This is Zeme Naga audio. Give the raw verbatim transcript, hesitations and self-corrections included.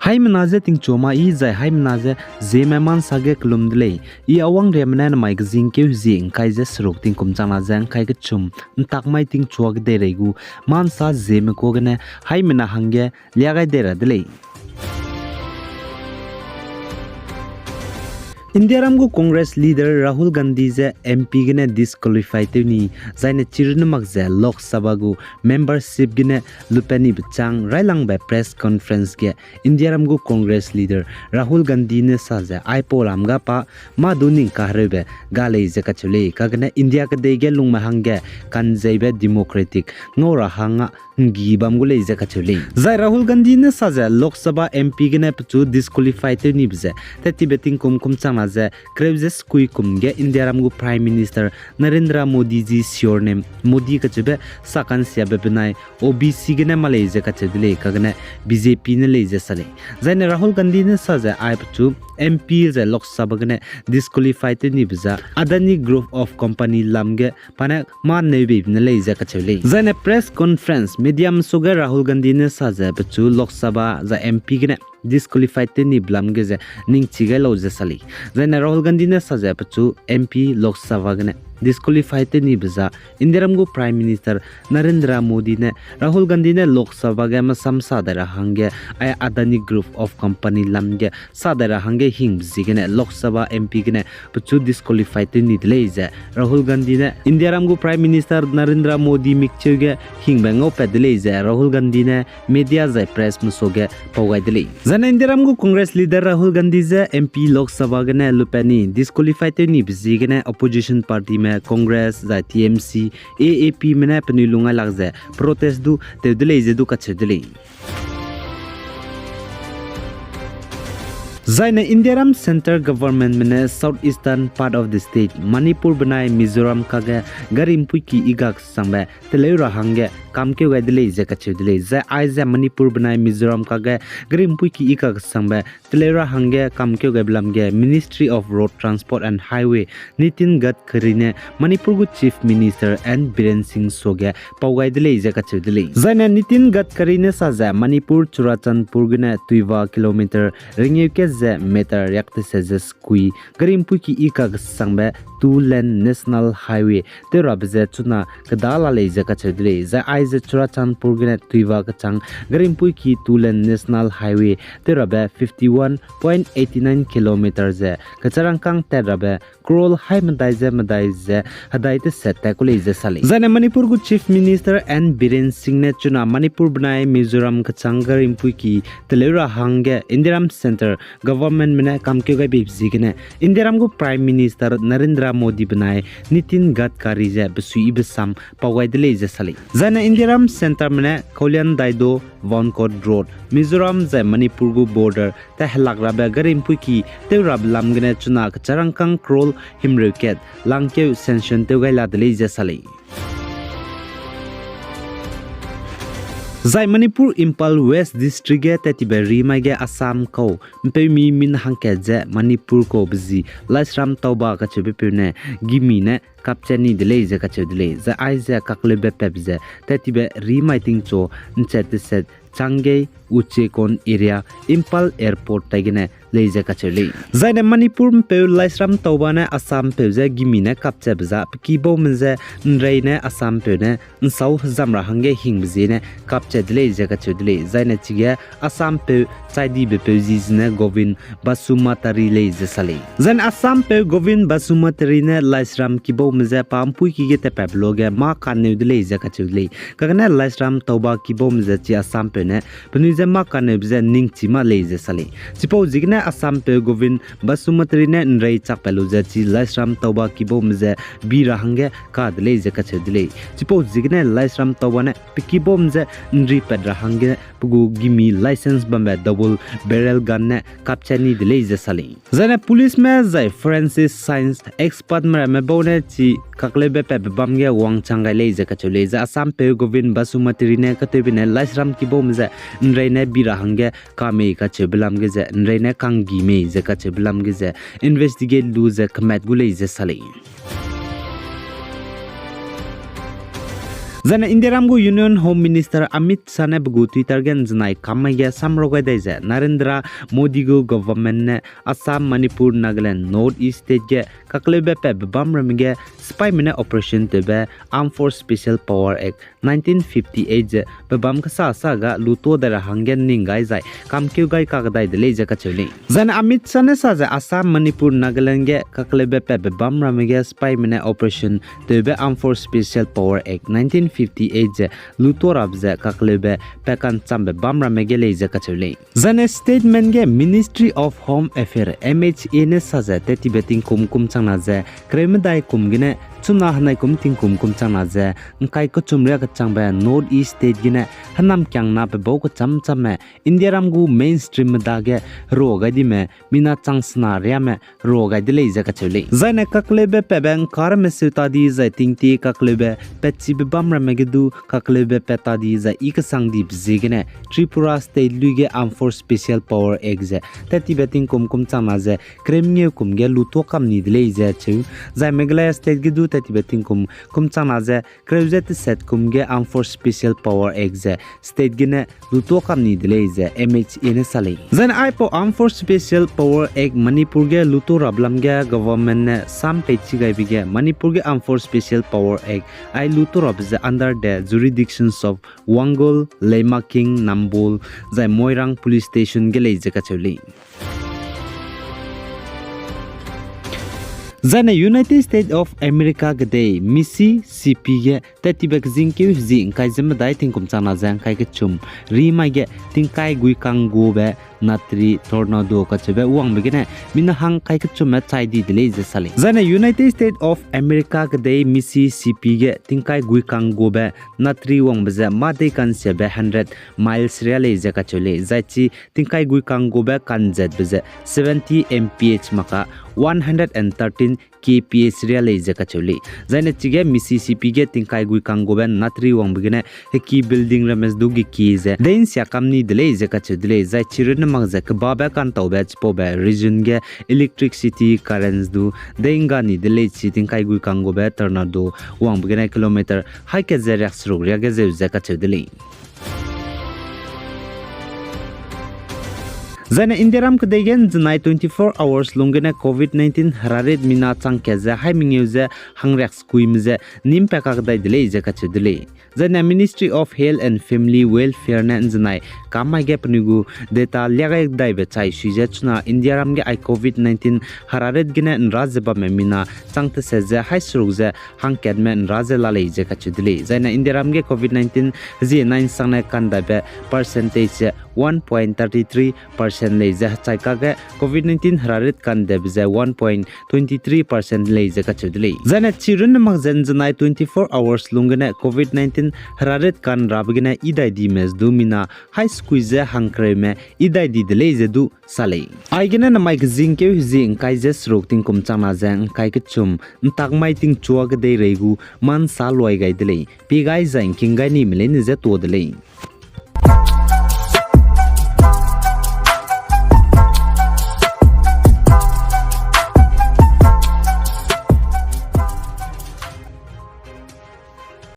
Haimena je tingchua ma i zai haimena je Zeme ma nsa ge kelum de lei. I Awangriame ne namai kezingkeu hezie ngkai ze seruk tingkum changna ze ngkai kechum, ntak mai tingchua kedeirei gu ma nsa Zeme kuâ gene haimena hangge lia gai dei ra de lei. Indiaram gu Congress leader Rahul Gandhi je M P gene disqualify tew ni, zaine chirunne mak ze Lok Sabha gu membership gene lupat nibe chang railangbe press conference ge Indiaram gu Congress leader Rahul Gandhi ne sa ze aipau lam ga pa mâ du ning kahereube ga lei ze kacheu lei, kagene India kedei ge lungme hangge kanzeibe democratic ngau ra hang â nggi bam gu lei ze kacheu lei. Zai Rahul Gandhi ne sa ze Lok Sabha M P gene pechu disqualify tew nibe ze, tat tibe tingkum kum changna ze kereu ze sekui kum ge Indiaram gu Prime Minister Narendra Modi ji surname Modi kacheube sakansiabe benai O B C gene ma lei ze kacheu de lei, kagene B J P ne lei ze sa lei. Zaine Rahul Gandhi ne sa ze ai pechu M P zai Lok Sabha gene disqualify tew nibe za Adani Group of Company lam ge pa ne mâ neu beibe ne lei ze kacheu lei. Zaine press conference mediame suage Rahul Gandhi ne sa ze pechu Lok Sabha zai M P gene disqualify tew nibe lam ge ze ningchi gai lau ze sa lei. Zaine Rahul Gandhi ne sa ze pechu M P Lok Sabha gene disqualify tew nibe za Indiaram gu Prime Minister Narendra Modi ne Rahul Gandhi ne Lok Sabha ge masam sa dai ra hangge ai Adani Group of Company lam ge sa dai ra hangge hingbe ziegene Lok Sabha M P gene pechu disqualify tew ni de lei ze Rahul Gandhi ne Indiaram gu Prime Minister Narendra Modi mikcheu ge hingbe ngaupat de lei ze Rahul Gandhi ne media zai pressme suage pau gai de lei. Zaine Indiaram gu Congress leader Rahul Gandhi je M P Lok Sabha gene lupat ni disqualify tew nibe ziegene opposition partyme Congress zai T M C, A A Pme ne penui lungai lak ze protest du tew de lei ze du kacheu de lei. Zaine Indiaram centre governmentme ne South Eastern part of the state Manipur benai Mizoram kage gari mpuiki i ga kesangbe teleu ra hangge kamkeu gai de lei ze kacheu de lei. Zai aize Manipur benai Mizoram kage gari mpuiki i ga kesangbe teleu ra hangge kamkeu gaibe lam ge Ministry of Road Transport and Highway Nitin Gadkari ne Manipur gu Chief Minister N Biren Singh suage pau gai de lei ze kacheu de lei. Zaine Nitin Gadkari ne sa ze Manipur Churachandpur gene tuiva kilometer ringeu kat ze meter riak teset ze sekui gari mpuiki i ga kesangbe two lane National Highway tew rabe ze chuna keda la lei ze kacheu de lei. Zai aize Churachandpur gene tuiva kechang gari mpuiki two lane National Highway tew rabe fifty one point eighty nine kilometer ze kecharangkâng tat rabe crore hai medai ze medai ze hedai teset tat ku lei ze sa lei. Zaine Manipur gu Chief Minister N Biren Singh ne chuna Manipur benai Mizoram kechang gari mpuiki teleu ra hangge Indiaram centre governmentme ne kamkeu gai beibe ziegene Indiaram gu Prime Minister Narendra Modi benai Nitin Gadkari ze besuiyibe sam pau gai de lei ze sa lei. Zaine Indiaram centreme ne Kalyan Daido Vankot Road, Mizoram zai Manipur gu border te helak rabe gari mpuiki tew rabe lam gene chuna kecharangkâng crore himreu kat langkeu sanction tew gai la de lei ze sa lei. Zai Manipur Imphal West District ge tat tibe ri mai ge Assam kau mpeumi min hangkat ze Manipur kau be zi Laisram Tauba kacheube peu ne gimi ne kapchat ni de lei ze kacheu de lei. Zai aize kakleube pep ze tat tibe ri mai tingchu nchat teset Changei, Uchekon area, Imphal Airport tai gene lei ze kacheu lei. Zaine Manipur mpeu Laisram Tauba ne Assam peu je gimi ne kapchatbe za pe kibaume je nrei ne Assam peu ne nsau hezam ra hangge hingbe ziene kapchat de lei ze kacheu de lei. Zaine chige Assam peu chaidibe peu zi zene Govind Basumatary lei ze sa lei. Zaine Assam peu Govind Basumatary ne Laisram kibaume je pa mpuiki ge tatpatbe luage mâ kaneu de lei ze kacheu de lei. Kagene Laisram Tauba kibaume je chi Assam peu ne penui je mâ kaneube je ningchi ma lei ze sa lei. Chipau ziegene Assam peu Govind Basumatary ne nrei chakpat lu ze chi Laisram Tauba kibaume je bi ra hangge ka de lei ze kacheu de lei. Chipau ziegene Laisram Tauba ne pe kibaume je nripat ra hangge pe gu gimi licence bambe double barrel gun ne kapchat ni de lei ze sa lei. Zaine policeme zai forensic science expertme ramme bau ne chi kakleube patbe bam ge wangchang gai lei ze kacheu lei. Zai Assam peu Govind Basumatary ne katewbe ne Laisram kibaume je nrei ne bi ra hangge ka mei kacheube lam ge ze nrei ne kanggi mei ze kacheube lam ge ze investigate lu ze kemat gu lei ze sa lei. Zaine Indiaram gu Union Home Minister Amit Shah ne pe gu Twitter ge ’nzenai kam mai ge samrau gai dai ze Narendra Modi gu government ne Assam, Manipur, Nagaland, North East State ge kakleube patbe bam ramme ge sipaime ne operation tewbe Armed Force Special Power Act nineteen fifty-eight ze pe bam kesa sa ga luto dai ra hangge ning gai zai kamkeu gai kakdai de lei ze kacheu lei. Zaine Amit Shah ne sa ze Assam, Manipur, Nagaland ge kakleube patbe bam ramme ge sipaime ne operation tewbe Armed Force Special Power Act nineteen fifty-eight ze luto rabe ze kakleube pat kanchambe bam ramme ge lei ze kacheu lei. Zaine statement ge Ministry of Home Affairs, M H A ne sa ze tat tibe tingkum kum changna ze kereu medai kum gene chuna henai kum tingkum kum changna ze ’ngkai kechum riâ kechangbe North East State gene hênam kiangna pe bau kecham chamme Indiaram gu mainstream me dage herua gai dime mina chang sena riame herua gai de lei ze kacheu lei. Zaine kakleube patbe ’ngkarme seu ta di zai tingtie kakleube patchibe bam ramme ge du kakleube pat ta di zai i kesang dibe ziegene Tripura State lui ge Armed Force Special Power Act ze tat tibe tingkum kum changna ze kereu mengeu kum ge luto kam ni de lei ze cheu. Zai Meghalaya State ge du tat tibe tingkum kum changna ze kereu ze teset kum ge Armed Force Special Power Act ze state gene luto kam ni de lei ze M H A ne sa lei. Zaine aipau Armed Force Special Power Act Manipur ge luto rabe lam ge government ne sam peichi gaibe ge Manipur ge Armed Force Special Power Act ai luto rabe ze under the jurisdictions of Wangul, Leimaking, Nambol, zai Moirang Police Station ge lei ze kacheu lei. Zaine United States of America kedei Mississippi ge tat tibe kezingkeu hezi ’ngkai ze medai tingkum changna ze ’ngkai kechum ri mai ge tingkai guikang gobe natri tornado kacheube wangbe gene mina hang ’ngkai kechumme chai di de lei ze sa lei. Zaine United States of America kedei Mississippi ge tingkai guikang gobe natri wangbe ze mâ dei kansiabe hundred miles riâ lei ze kacheu lei. Zai chi tingkai guikang gobe kanzetbe ze seventy mph maka one hundred and thirteen kph riâ lei ze kacheu lei. Zaine chige Mississippi ge tingkai guikang gobe natri wangbe gene heki building ramme du geki ze dei ’nsia kam ni de lei ze kacheu de lei. Zai chi runne mak ze kebabe kantaube chipaube region ge electricity currents du dei ’ngga ni de lei. Chi tingkai guikang gobe tornado wangbe gene kilometer hai kat ze riakseruk riâ ge zeu ze kacheu de lei. Zaine Indiaram kedei ge ’nzenai twenty-four hours lung gene Covid nineteen herarit mina chang kat ze hai mengeu ze hangriak sekuime ze nîm pa kakdai de lei ze kacheu de lei. Zaine Ministry of Health and Family Welfare ne ’nzenai kam mai ge penui gu data liagai daibe chai sui ze chuna Indiaram ge ai Covid nineteen herarit gene ’nra ze bamme mina chang teset ze hai seruk ze hangkatme ’nra ze la lei ze kacheu de lei. Zaine Indiaram ge Covid nineteen hezie nai ’nsangne kandaibe percentage ze one point thirty three percent lei ze hechai kage Covid nineteen herarit kandebe ze one point twenty three percent lei ze kacheu de lei. Zaine chi runne mak ze ’nzenai twenty-four hours lung gene Covid nineteen herarit kanrabe gene idai dime ze du mina hai sekui ze hangkereume idai di de lei ze du sa lei. Aigene namai kezingkeu hezie ’ngkai ze seruk tingkum changna ze ’ngkai kechum ’ntak mai tingchua kedeirei gu mansa luai gai de lei. Pie gai zai ’ngking gai nime leine ze tuâ de lei.